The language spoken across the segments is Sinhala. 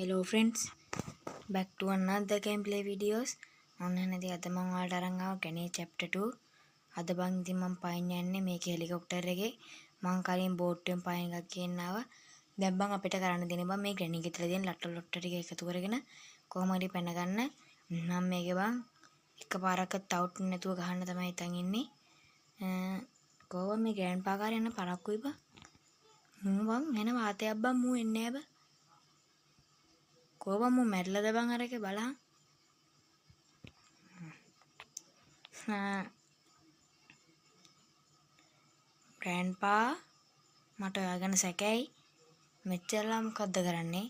Hello friends, back to another gameplay videos. ඔන්න එහෙනම් ඉතින් අද මම ඔයාලට අරන් ආවා Granny chapter 2. අද බං ඉතින් මම පයින් යන්නේ මේක හෙලිකොප්ටර් එකේ. මං කලින් බෝට්ටුවෙන් පයින් එකක් ගෙන්න ආවා. දැන් බං අපිට කරන්න තියෙන්නේ බං මේ Granny ගෙදර තියෙන ලට්ට ලොට්ට ටික එකතු කරගෙන කොහොම හරි පැන ගන්න. මම මේකේ බං එකපාරක්වත් අවුට් නැතුව ගහන්න තමයි හිතන් ඉන්නේ. කොහොම මේ ග්‍රෑන්ඩ්පා කාරේ යන පරක්කුයි බං. මූ බං එන වාතයක් බං මූ එන්නේ නෑ බං. කොහොම මූ මැරිලාද බං අරකේ බලහන්. ග්‍රෑන්ඩ්පා මට ඔයා ගැන සැකයි. මෙච්චරලා මොකද්ද කරන්නේ?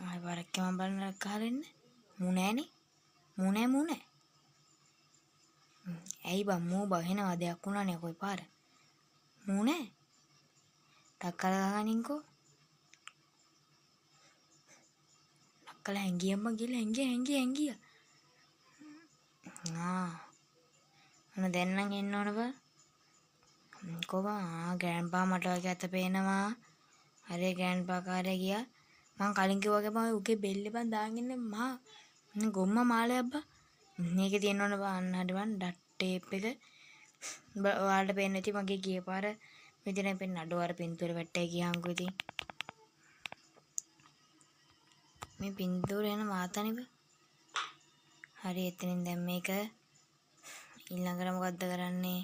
ආයෙ පාරක් මම බලන රක් ගහලා එන්න. මූ නෑනේ. මූ නෑ මූ නෑ. ඇයි බං මූ බං එනවා දෙයක් වුණානේ කොයි පාර. මූ නෑ. ටක් කරලා ගහනින්කෝ. ටක් කරලා හැංගියම් බං ගිහලා හැංගියා හැංගියා හැංගියා. ඔන්න දැන් නම් එන්න ඕන බං. කොහොම ග්‍රෑන්ඩ්පා මට වගේ අත පේනවා. හරි ග්‍රෑන්ඩ්පා කාර්යය ගියා. මං කලින් කිව්වා වගේ බං උගේ බෙල්ලේ බං දාන් ඉන්නේ මහා ගොම්ම මාලයක් බං. මේකේ තියෙන්න ඕන බං. අන්න හරි බං ඩට් ටේප් එක. ඔයාලට පේන්නේ නැති මගේ ගිය පාර මෙතන පෙන්න අඩෝ අර පින්තූර වැට්ටයි ගියාංකෝ ඉතින්. මේ පින්තූර එන මාතනේ බං. හරි එතනින් දැන් මේක ඊළඟට මොකද්ද කරන්නේ?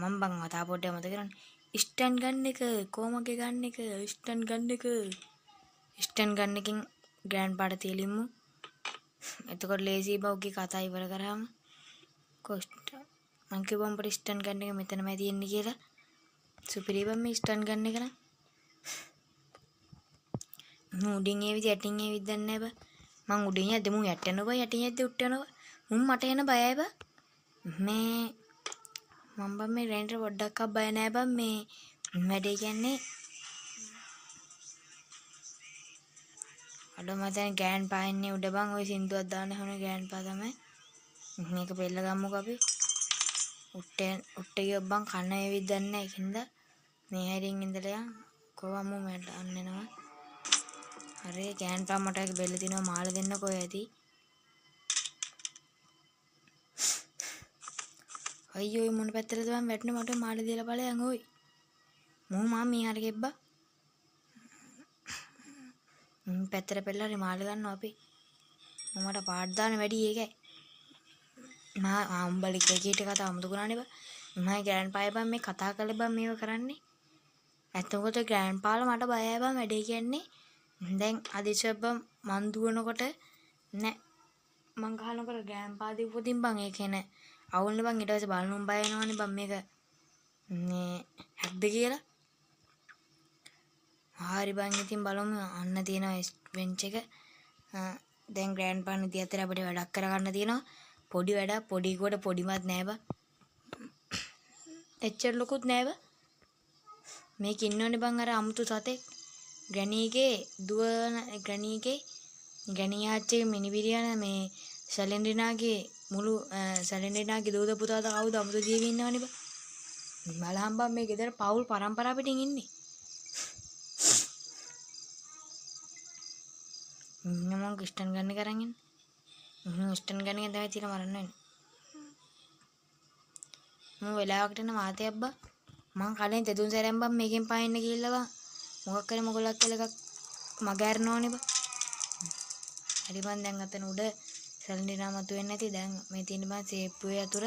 මං බං කතා පොඩ්ඩක් මතක කරන්නේ. ස්ටන් ගන් එක කොහමගේ ගන් එක ස්ටන් ගන් එක ස්ටන් ගන් එකෙන් ග්‍රෑන්ඩ් පාට තියලිමු. එතකොට ලේසි බං උගේ කතා ඉවර කරාම කොස්ට මං කිව්වා උඹට ස්ටන් ගන් එක මෙතනමයි තියෙන්නේ කියලා. සුපිරි බං මේ ස්ටන් ගන් එක නම්. මූ උඩින් ඒවිද යටින් ඒවිද දන්නේ නෑ බං. මං උඩින් යද්දි මූ යට යනවා බං, යටින් යද්දි උඩට යනවා. මුන් මට එන බයයි බං. මේ මං බං මේ ග්‍රෑන්ඩ්ට පොඩ්ඩක්වත් බය නෑ බං. මේ වැඩේ කියන්නේ අඩෝ මම දැන් ග්‍රෑන්ඩ් පා ඉන්නේ උඩ බං. ඔය සින්දුවක් දාන්න හොන ග්‍රෑන්ඩ් පා තමයි. මේක පෙල්ල ගමුකෝ අපි. උට්ට ගියොත් බං කන ඒවිද දන්නේ නෑ. ඒකින්ද මේ හැරින් ඉඳලා යන්. කොහොම මූ මට අන්න එනවා. හරි ග්‍රෑන්ඩ් පා මට ඒක බෙල්ල තිනවා මාළ දෙන්න කොහේ ඇති. අයියෝ මොන පැත්තටද බං වැටුනේ මට මාළ දීලා බලයන් ඕයි. මූ මා මේ හරි ගෙබ්බා. පැත්තට පෙරලා හරි මාළ ගන්නවා අපි. මූ මට පාට් දාන වැඩි ඒකයි. මා උඹලා එක එක කතා අමුතු කරානේ බං. මම ග්‍රෑන්ඩ් පායි බං මේ කතා කළේ බං මේව කරන්නේ. ඇත්තම කිව්වොත් ග්‍රෑන්ඩ් පාලා මට බයයි බං වැඩේ කියන්නේ. දැන් අදිශ බං මං දුවනකොට නෑ මං ගහනකොට ග්‍රෑන්ඩ් පා දිව්වොතින් බං ඒ කියන්නේ අවුල්නේ බං. ඊට පස්සේ බලනුම් බය වෙනවනේ බං මේක මේ හැක්ද කියලා. හරි බං ඉතින් බලමු. අන්න තියෙනවා වෙන්ච් එක. දැන් ග්‍රෑන්ඩ් පා නිදි අතර අපිට වැඩක් කරගන්න තියෙනවා. පොඩි වැඩක්. පොඩි කොට පොඩිමත් නෑ බං. එච්චර ලොකුත් නෑ බං. මේක ඉන්නවනේ බං අර අමුතු සතෙක්. ග්‍රැනීගේ දුවන ග්‍රැනීගේ ග්‍රැනී ආච්චිගේ මිනිබිරියන මේ සැලෙන්ඩිනාගේ මුළු සැලෙන්ඩිනාගේ දූ පුතාද කවුද අමුතු ජීවි ඉන්නවනේ බං. බලහන් බං මේ ගෙදර පවුල් පරම්පරා පිටින් ඉන්නේ. මම ස්ටන් ගන්න කරන් ඉන්නේ. ස්ටන් ගන්න එක තමයි තියලා මරන්න වෙන්නේ. මම වෙලාවකට එන වාතයක් බං. මං කලින් තෙදුන් සැරෙන් බං මේකෙන් පායින්න ගිහිල්ලා බං. මොකක් හරි මොගලක් කියලා එකක් මග ඇරනෝනේ බං. හරි බං දැන් අතන උඩ සැලෙන්ඩිනා මතුවෙන්නේ නැති. දැන් මේ තියෙන බං සේප්පුවේ අතුර.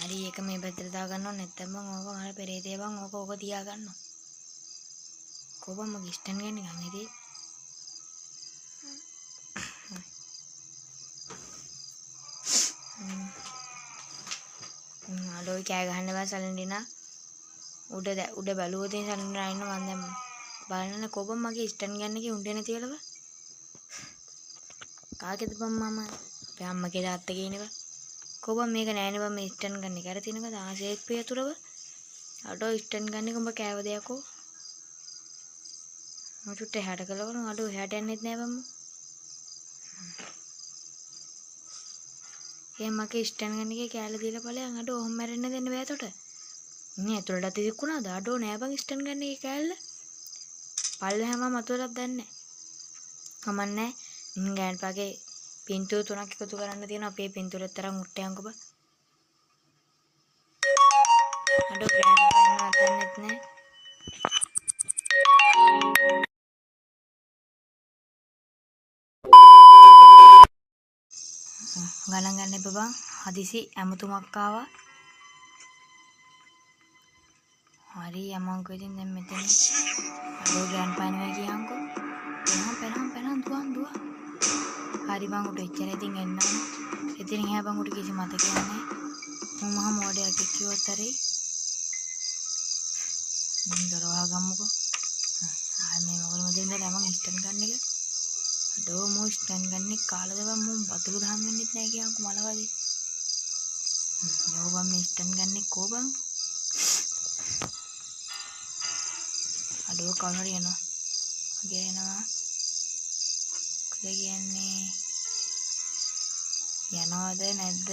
හරි ඒක මේ පැත්තට දා ගන්න ඕනේ. නැත්තම් බං ඕක මල පෙරේතය බං. ඕක ඕක තියා ගන්න ඕන. කොහොම මගේ ස්ටන් ගන්න එක මේ තියෙන්නේ. අඩෝ කෑ ගහන්න බෑ සැලෙන්ඩිනා. උඩ බැලුවොත් ඉතින් සැලෙන්ඩිනා ඉන්න මං දැන් බලන්න කොහොම මගේ ස්ටන් ගන්න එකේ උණ්ඩේ නැති වෙලා බං. කාගේද බං මම අපේ අම්මගේ තාත්තගේ ඉන්නේ බං. කොහොම මේක නෑනේ බං මේ ස්ටන් ගන්න එක. අර තියෙනකද ආසෙක් පියතුර බං. අඩෝ ස්ටන් ගන්න එක උඹ කෑව දෙයක්කෝ. මම චුට්ට එහාට කළා බලමු. අඩෝ එහාට යන්නෙත් නෑ බං මම. ඒ මගේ ස්ටන් ගන් එකේ කෑල්ල දීලා ඵලයන්. අඩෝ ඔහොම මැරෙන්න දෙන්න බෑ තොට. නේ ඇතුළටත් ඉදික්ුණාද? අඩෝ නෑ බං ස්ටන් ගන් එකේ කෑල්ල. පල්ලෙහාම මතුවලක් දන්නේ නෑ. කමන්නේ ගෑන්පාගේ පින්තූර තුනක් එකතු කරන්න තියෙනවා. අපේ පින්තූරෙත් තරම් උට්ට යන්කෝ බං. අඩෝ ග්‍රෑන්ඩ්පා ඉන්නවත් දන්නෙත් නෑ. ගණන් ගන්න එපා බං. හදිසි ඇමතුමක් ආවා. හරි යමංකෝ ඉතින් දැන් මෙතන. අඩෝ ග්‍රෑන්ඩ්පා එනවා කියන්කෝ. පෙනහන් පෙනහන් පෙනහන් දුවන් දුවන්. හරි බං උට එච්චර ඉතින් එන්න ඕන. ඉතින් එහා බං උට කිසි මතකයක් නෑ. මම මහා මෝඩයෙක් කිව්වොත් හරි. මං දොර වහගමුකෝ. ආ මේ මොකද මෙතෙන් දාලා මං ස්ටන් ගන්න එක. අඩෝ මෝ ස්ටන් ගන්න එක කාලද බං මෝ වතුරු දහම් වෙන්නෙත් නෑ කියන්කෝ මලවදේ. යෝ බං මේ ස්ටන් ගන්න එක කෝ බං. අඩෝ කවුරු හරි එනවා. මගේ එනවා. මොකද කියන්නේ? යනවද නැද්ද?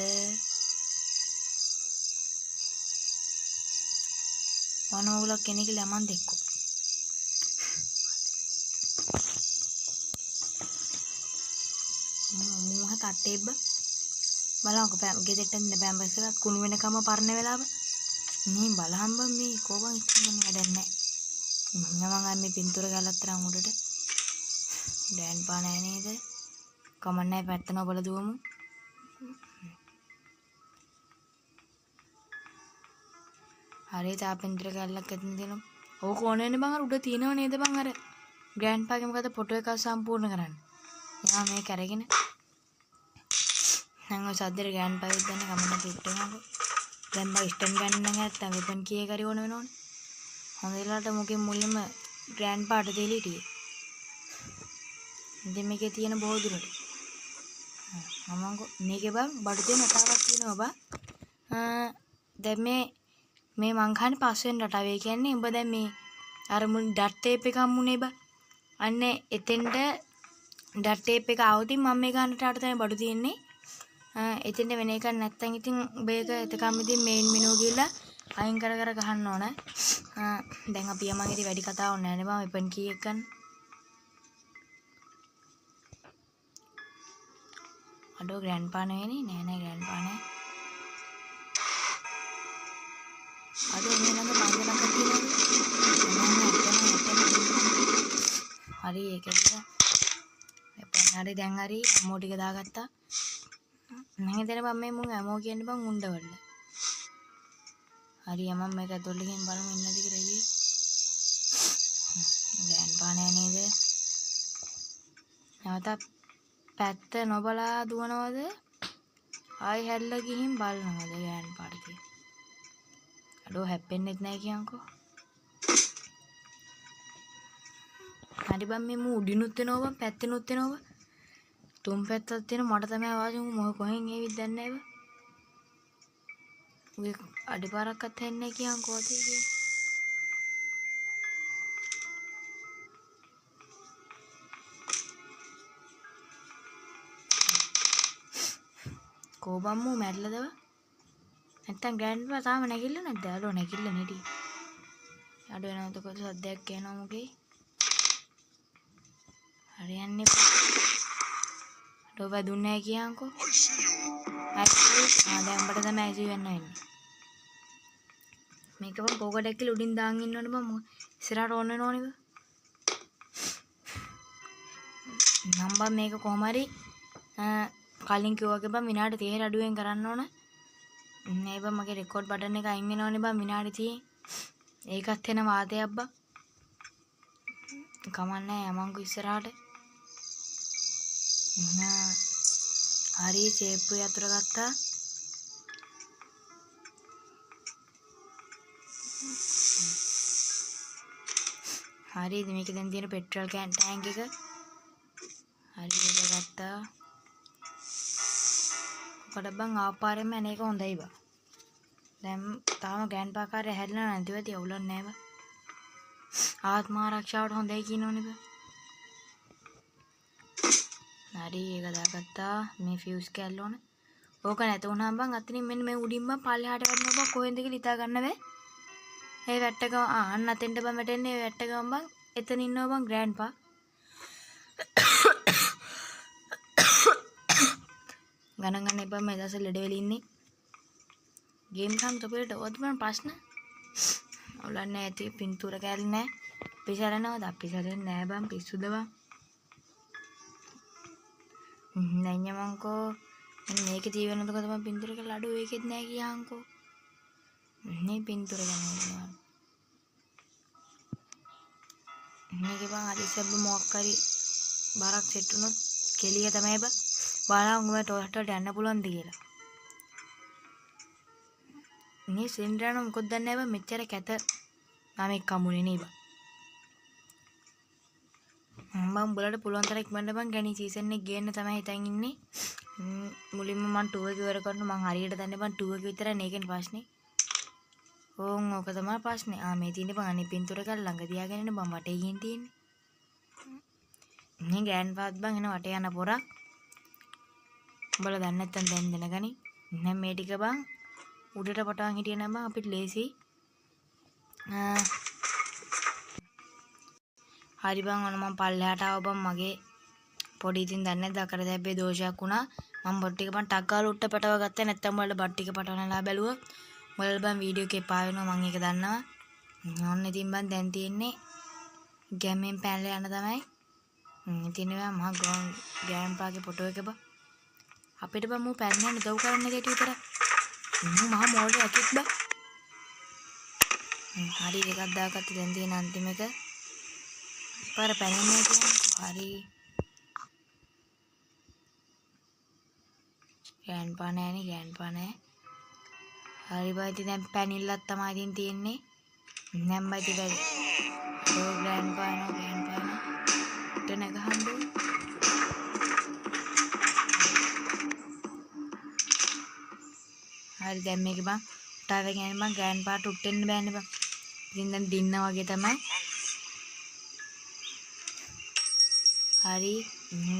මොන ඕගොල්ලෝ කෙනෙක් ළමන් දෙක්කෝ. මූහ තට්ටේ බ බලන්කෝ ගෙදරට ඉන්න පෑම්පර්ස් එකක් කුණු වෙනකම පරණ වෙලාව. මේ බලහන් බං මේ කෝබන් ඉතින් වැඩක් නැහැ. මං ආයේ මේ පින්තූර ගාලත් තරම් උඩට. ග්‍රෑන්ඩ්පා නෑ නේද? කමක් නෑ පැත්ත නොබල දුවමු. හරි තා පින්තූර කැල්ලක් ඇතින් තියෙනවා. ඕක ඕන වෙන්නේ බං අර උඩ තියෙනව නේද බං අර ග්‍රෑන්ඩ්පාගේ මොකද ෆොටෝ එකක් සම්පූර්ණ කරන්න. යා මේක අරගෙන දැන් ඔය සද්දේට ග්‍රෑන්ඩ්පා වෙද්ද යන්නේ කමන්න චුට්ට එනකො. දැන් බං ස්ටන් ගන්න නම් නැත්තම් වෙපන් කී එක හරි ඕන වෙනවනේ. හොඳ වෙලාවට මොකෙන් මුලින්ම ග්‍රෑන්ඩ්පාට තියලා හිටියේ. ඉතින් මේකේ තියෙන බොහෝ දුරට. මමං මේකේ බං බඩු තියෙන රටාවක් තියෙනවා බං. දැන් මේ මං ගහන්නේ පස්වෙනි රටාව. ඒ කියන්නේ උඹ දැන් මේ අර මුල් ඩට් ටේප් එක හම්බුනේ බං. අන්න එතෙන්ට ඩට් ටේප් එක ආවොත් මම මේ ගන්න රටාවට තමයි බඩු තියෙන්නේ. එතෙන්ට වෙන එකක් නැත්තම් ඉතින් උඹ ඒක එතකම් ඉතින් මේන් මෙනුව ගිහලා අයින් කර කර ගහන්න ඕන. දැන් අපි යමන් ඉතින් වැඩි කතාවක් නෑ නේ බං වෙපන් කී එක ගන්න. අඩෝ ග්‍රෑන්ඩ්පා නෙවෙයිනේ. නෑ නෑ ග්‍රෑන්ඩ්පා නෑ. අඩෝ මේ ළඟ පන්සලක් තියෙනවද? හරි ඒක දිහා. වෙපන් හරි දැන් හරි ඇමෝ ටික දාගත්තා. මං හිතන්නේ බං මේ මුන් ඇමෝ කියන්නේ බං උණ්ඩවල. හරි යමන් මේක ඇතුළට ගිහින් බලමු ඉන්නද කියලා අයියේ. ග්‍රෑන්ඩ්පා නෑ නේද? නැවතත් පැත්ත නොබලා දුවනවද? ආයි හැරිලා ගිහින් බලනවද ග්‍රෑන්ඩ්පාට තියා? අඩෝ හැප්පෙන්නෙත් නෑ කියන්කෝ. හරි බං මේ මූ උඩිනුත් එනවා බං පැත්තෙනුත් එනවා බං. තුන් පැත්තක් තියෙන මට තමයි ආවාසි මූ මොහ කොහෙන් ඒවිත් දන්නේ නෑ බං. උගේ අඩිපාරක්වත් හැන්නේ නෑ කියන්කෝ අතේ කියන්නේ. කෝ බං මූ මැරිලාද බං? නැත්තම් ග්‍රෑන්ඩ්පා තාම නැගිටලා නැද්ද? අඩෝ නැගිටලා නෙටි. අඩෝ එනවා එතකොට සද්දයක් එනවා මොකේ? හරි යන්න එපා. අඩෝ වැදුන්නේ නෑ කියන්කෝ. ආ දැන් උඹට තමයි ඇසි වෙන්න වෙන්නේ. මේක බං පොකට් කියලා උඩින් දාන් ඉන්න ඕනේ බං. ඉස්සරහට ඕන වෙනවනේ බං. නම් බං මේක කොහොම හරි කලින් කිව්වා වගේ බං විනාඩි 30 අඩුවෙන් කරන්න ඕන. මේ බං මගේ රෙකෝඩ් බටන් එක අයින් වෙනවනේ බං විනාඩි 30. ඒකත් වෙන වාතයක් බං. කමන්නේ යමංකෝ ඉස්සරහට. හරි චේප්පු යතුරු ගත්තා. හරි ඉතින් මේකේ දැන් තියෙන පෙට්‍රල් can tank එක. හරි ඒක ගත්තා. ඔකට බං ආපාරෙන්ම යන එක හොඳයි බං. දැන් තාම ග්‍රෑන්ඩ්පා කාර්යය හැරිලා නැතිව ඇති අවුලක් නෑ බං. ආත්ම ආරක්ෂාවට හොඳයි කියනවනේ බං. හරි ඒක දාගත්තා. මේ ෆියුස් කෑල්ල ඕන. ඕක නැත වුණාම බං අතනින් මෙන්න මේ උඩින් බං පල්ලෙහාට වැටෙනවා බං කොහෙන්ද කියලා හිතා ගන්න බෑ. ඒ වැට්ට ගම අන්න අතෙන්ට බං වැටෙන්නේ. ඒ වැට්ට ගම බං එතන ඉන්නවා බං ග්‍රෑන්ඩ්පා. ගණන් ගන්න එපා මේ දවස්වල ලෙඩ වෙලා ඉන්නේ. ගේම් ගන්න තොපිට ඔයත් බං ප්‍රශ්න. අවුලක් නෑ ඇති පින්තූර කෑලි නෑ. අපි සැලෙනවද? අපි සැලෙන්නේ නෑ බං පිස්සුද බං. නෑ මංකෝ මේකේ තියෙනකොට තමයි පින්තූර කියලා අඩු ඒකෙත් නෑ කියහන්කෝ. මේ පින්තූර ගැන ඕනවා. මේකේ බං හදිස්සියක් මොකක් හරි බරක් සෙට් වුණොත් කෙලිය තමයි බං. බලන්න උඹ ටොයිලට් වලට යන්න පුළුවන්ද කියලා. මේ සින්ඩ්‍රානෝ මොකොත් දන්නේ නෑ බං මෙච්චර කැත ළමෙක් හම්බුනේ නේ බං. මම උඹලට පුළුවන් තරම් ඉක්මනට බං ගණී සීසන් එක ගේන්න තමයි හිතන් ඉන්නේ. මුලින්ම මං 2 එක ඉවර කරනවා. මං හරියට දන්නේ බං 2 එක විතරයි නේ ඒකනේ ප්‍රශ්නේ. ඕන් ඕක තමයි ප්‍රශ්නේ. ආ මේ තියෙන්නේ බං අනේ පින්තූර එක ළඟ තියාගෙන ඉන්න බං වටේ ගිහින් තියෙන්නේ. මේ ග්‍රෑන්ඩ් පාත් බං එන වටේ යන පොරක්. උඹලා දන්නේ නැත්තම් දැන් දැනගනි. දැන් මේ ටික බං උඩට පටවන් හිටියේ නම් බං අපිට ලේසි. හරි බං ඔන්න මං පල්ලෙහාට ආව බං මගේ පොඩි ඉතින් දන්නේ නැද්ද අකර දැබ්බේ දෝෂයක් වුණා. මං බොට් ටික බං ටක් ගාලා උඩට පටව ගත්තා. නැත්තම් උඹලට බට් ටික පටවනලා බැලුවා. උඹලට බං වීඩියෝ එක එපා වෙනවා මං ඒක දන්නවා. ඔන්න ඉතින් බං දැන් තියෙන්නේ ගැමෙන් පැනලා යන්න තමයි. ඉතින් බං මහා ග්‍රෑන්ඩ්පාගේ ෆොටෝ එක බං. අපිට බං මූ පැනලා යන්න උදව් කරන්න ගැටි විතරයි. මූ මහා මෝඩ එකෙක් බං. හරි එකක් දාගත්ත දැන් තියෙන අන්තිම එක. පාර පැනෙන්නේ කියන්නේ හරි. ග්‍රෑන්ඩ්පා නෑනේ ග්‍රෑන්ඩ්පා නෑ. හරි බයි ඉතින් දැන් පැනිල්ලක් තමයි ඉතින් තියෙන්නේ. දැන් බයි ඉතින් බැරි. ඔව් ග්‍රෑන්ඩ්පා නෝ ග්‍රෑන්ඩ්පා නෝ. උට නැගහන්න ඕන. හරි දැන් මේක බං උටාවෙන් යන්නේ බං ග්‍රෑන්ඩ්පාට උට්ටෙන්න බෑනේ බං. ඉතින් දැන් දින්න වගේ තමයි. හරි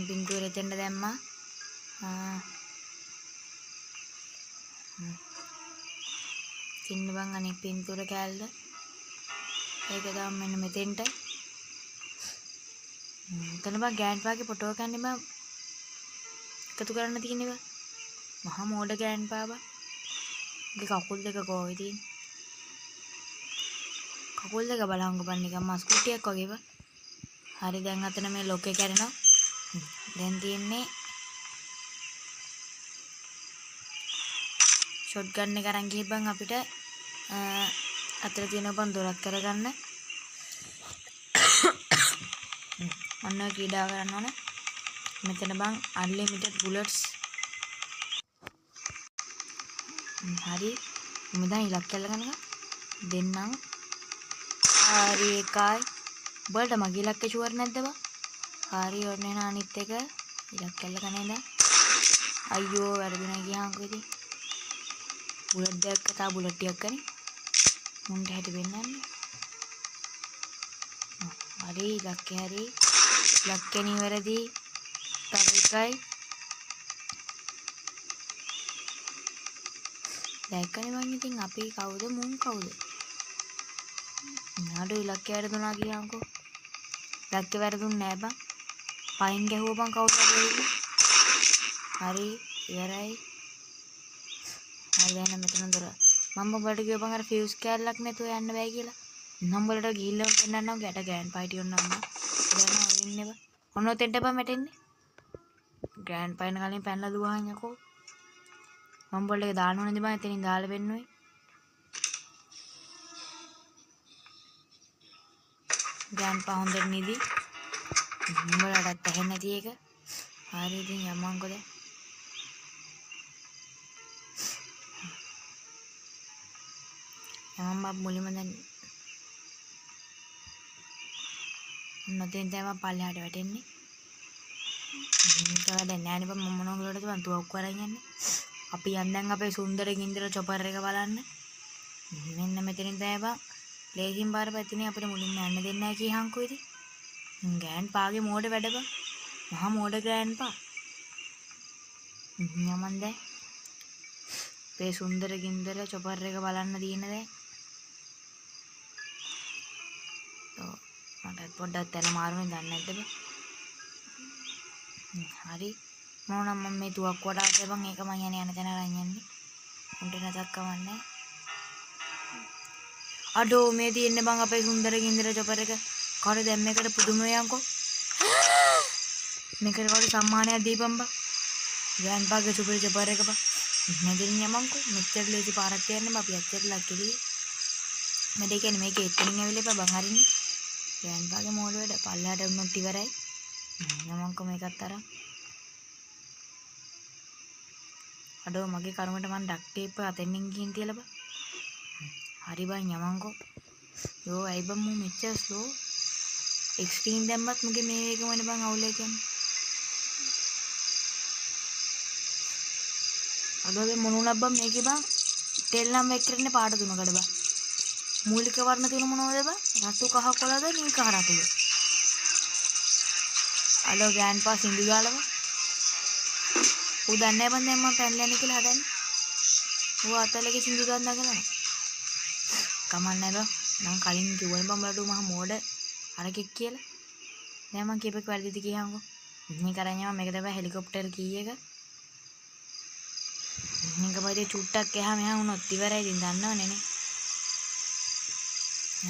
පින්තූර එතෙන්ට දැම්මා. තින්න බං අනෙක් පින්තූර කෑල්ල. ඒක දාමු මෙන්න මෙතෙන්ට. එතන බං ග්‍රෑන්ඩ්පාගේ ෆොටෝ එකක් නේ බං එකතු කරන්න තියෙන්නේ බං. මහා මෝඩ ග්‍රෑන්ඩ්පා බං. උගේ කකුල් දෙක කොහේ තියෙන්නේ? කකුල් දෙක බලංගො බං නිකන් මස් කුට්ටියක් වගේ බං. හරි දැන් අතන මේ ලොක් එක ඇරෙනවා. දැන් තියෙන්නේ ෂොට්ගන් එක අරන් ගිහින් බං අපිට අතර තියෙන බං දොරක් කරගන්න. ඔන්න ඔය ක්‍රීඩාව කරන්න ඕන. මෙතන බං අන්ලිමිටඩ් බුලට්ස්. හරි මම දැන් ඉලක්ක අල්ලගන්න දෙන්නම්. හරි එකයි. උඹලට මගේ ඉලක්කය ෂුවර් නැද්ද බං? හරි ඔන්න එන අනිත් එක ඉලක්ක අල්ලගන්න ඉඳන්. අයියෝ වැරදුනා ගියාන්කෝ ඉතින්. බුලට් දෙකක් කතා බුලට් ටිකක් ගනි. මුන්ට හැටි වෙන්නන්නේ. හරි ඉලක්කය හරි. ඉලක්කය නිවැරදි. තව එකයි. දැක්කනේ බං ඉතින් අපි කවුද මුන් කවුද? නාඩු ඉලක්කය වැරදුනා කියන්කෝ. ඉලක්කය වැරදුන්නේ නෑ බං. පයින් ගැහුවා බං කවුද හරි ඇවිල්ලා. හරි ඉවරයි. හරි දැන් මෙතන දොර. මම උඹලට කිව්වා බං අර ෆියුස් කෑල්ලක් නැතුව යන්න බෑ කියලා. නම් උඹලට ගිහිල්ලා පෙන්නන්නම් ගැට ග්‍රෑන්ඩ් පාටි ඔන්න අම්මා. දැන් ඔය ඉන්නේ බං. ඔන්න ඔතෙන්ට බං වැටෙන්නේ. ග්‍රෑන්ඩ් පයින් කලින් පැනලා දුවහන් යකෝ. මම උඹලට ඒක දාන්න ඕනේද බං එතනින් දාලා පෙන්නුවේ. ග්‍රෑන්ඩ්පා හොඳට නිදි. උඹලටත් ඇහෙන්නේ නැති එක. හරි ඉතින් යමන්කෝ දැන්. යමන් බබ් මුලින්ම දැන් ඔන්න ඔතෙන් තමයි පල්ලෙහාට වැටෙන්නේ. මේක වැඩ නෑ නේ බං මම මොන වලටද බං තුවක්කු අරන් යන්නේ. අපි යන් දැන් අපේ සුන්දර ගින්දර චොපර් එක බලන්න. මෙන්න මෙතනින් තමයි බං ලේසින් පාර පැත්තේ අපිට මුලින්ම යන්න දෙන්නේ නැහැ කියහන්කෝ ඉතින්. ග්‍රෑන්ඩ් පාගේ මෝඩ වැඩ බං. මහා මෝඩ ග්‍රෑන්ඩ් පා. යමන් දැන්. අපේ සුන්දර ගින්දර චොපර් එක බලන්න තියෙන දැන්. ඔව් මටත් පොඩ්ඩක් තැන මාරුනේ දන්නේ නැද්ද බං. හරි මොනවා නම් මම මේ තුවක්කුවට ආසේ බං, ඒක මං යන්නේ යන තැන අරන් යන්නේ. උන්ට නැතක් කමන්නේ. අඩෝ මේ තියෙන්නේ බං අපේ සුන්දර ගින්දර චොපර් එක. කවුරු දැන් මේකට පුදුම යන්කෝ. මේකට කවුරු සම්මානයක් දීපන් බං. ග්‍රෑන්ඩ්පාගේ සුපිරි චොපර් එක බං. මෙතනින් යමන්කෝ. මෙච්චර ලේසි පාරක් තියන්නේ බං අපි අච්චර ලක්කිලි. මට ඒ කියන්නේ මේකේ එතනින් ඇවිල්ලා එපා බං හරින්නේ. ග්‍රෑන්ඩ්පාගේ මෝඩ වැඩ පල්ලෙහාට වුණොත් ඉවරයි. යමන්කෝ මේකත් අරන්. අඩෝ මගේ කර්මයට මං ඩක් ටේප් එක අතෙන්ින් ගිහින් තියලා බං. හරි බං යමන්කෝ. යෝ ඇයි බං මූ මෙච්චර ස්ලෝ? එක්ස්ට්‍රීම් දැම්මත් මුගේ මේ වේගමනේ බං අවුල කියන්නේ. අඩෝ මේ මොන උනක් බං මේකේ බං ටෙල් නම් වෙක් කරන්නේ පාට තුනකට බං. මූලික වර්ණ තුන මොනවද බං? රතු කහ කොළද නිල් කහ රතුද? අඩෝ ග්‍රෑන්ඩ්පා සින්දු දාලා බං. ඌ දන්නේ නැහැ බං දැන් මං පැනලා යන්නේ කියලා හදන්නේ. ඌ අතලගේ සින්දු දාන්න දඟලනවා. කමක් නැහැ බං. මං කලින් කිව්වනේ බං උඹලට ඌ මහා මෝඩ අරකෙක් කියලා. දැන් මං කියපේක වැරදිද කියහන්කෝ. මේක අරන් යනවා. මේක තමයි හෙලිකොප්ටර් කී එක. මේක පස්සේ චුට්ටක් එහා මෙහා වුණොත් ඉවරයි ඉතින් දන්නවනේ නේ.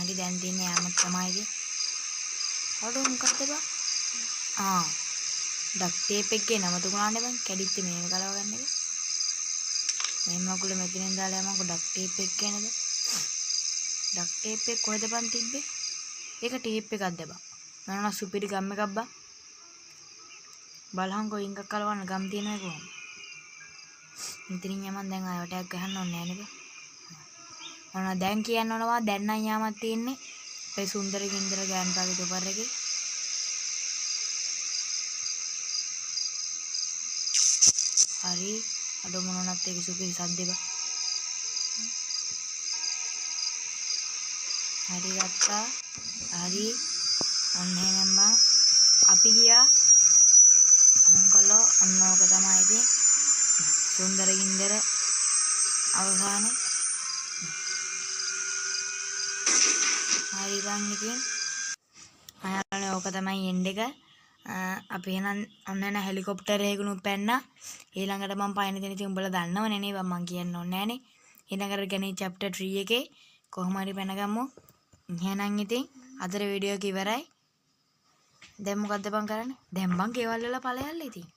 හරි දැන් තියෙන්නේ යාමක් තමයි ඉතින්. අඩෝ මොකද්ද බං? ආ ඩක් ටේප් එකේ නම තුකුණානේ බං. කැඩිච්ච මේව ගලව ගන්න එක. මේ මකුල මෙතනින් දාලා යමන්කෝ ඩක් ටේප් එක කියනද? ඩක් ටේප් එක කොහෙද බං තිබ්බේ? ඒක ටේප් එකක්ද බං? මම නම් සුපිරි ගම් එකක් බං. බලහන්කෝ ඉංගක් කලවන්න ගම් තියෙනවද කොහොමද? මෙතනින් යමන් දැන් ආයෙ වටයක් ගහන්න ඕනේ නෑ නේද? ඔන්න දැන් කියන්න ඕනවා දැන් නම් යාමක් තියෙන්නේ අපේ සුන්දර ගින්දර ගෑන්පාගේ චොපර් එකේ. හරි අඩෝ මොන වුණත් ඒක සුපිරි සද්දේ බං. හරි ගත්තා. හරි ඔන්න එහෙනම් බං අපි ගියා අංකලෝ. ඔන්න ඕක තමයි ඉතින් සුන්දර ගින්දර අවසානයේ. හරි බං ඉතින් අයන්නේ ඕක තමයි එන්ඩ් එක. අපි එහෙනම් ඔන්න එන හෙලිකොප්ටර් එකකුනුත් පැන්නා. ඊළඟට මං පයින් දෙන ඉතින් උඹලා දන්නවනේ නේ බං මං කියන්න ඕනේ නෑනේ. ඊළඟට ගැනේ චැප්ටර් 3 එකේ කොහොම හරි පැනගමු. එහෙනම් ඉතින් අදට වීඩියෝ එක ඉවරයි. දැන් මොකද්ද බං කරන්නේ? දැන් බං ගෙවල් වල ඵලයල්ල ඉතින්.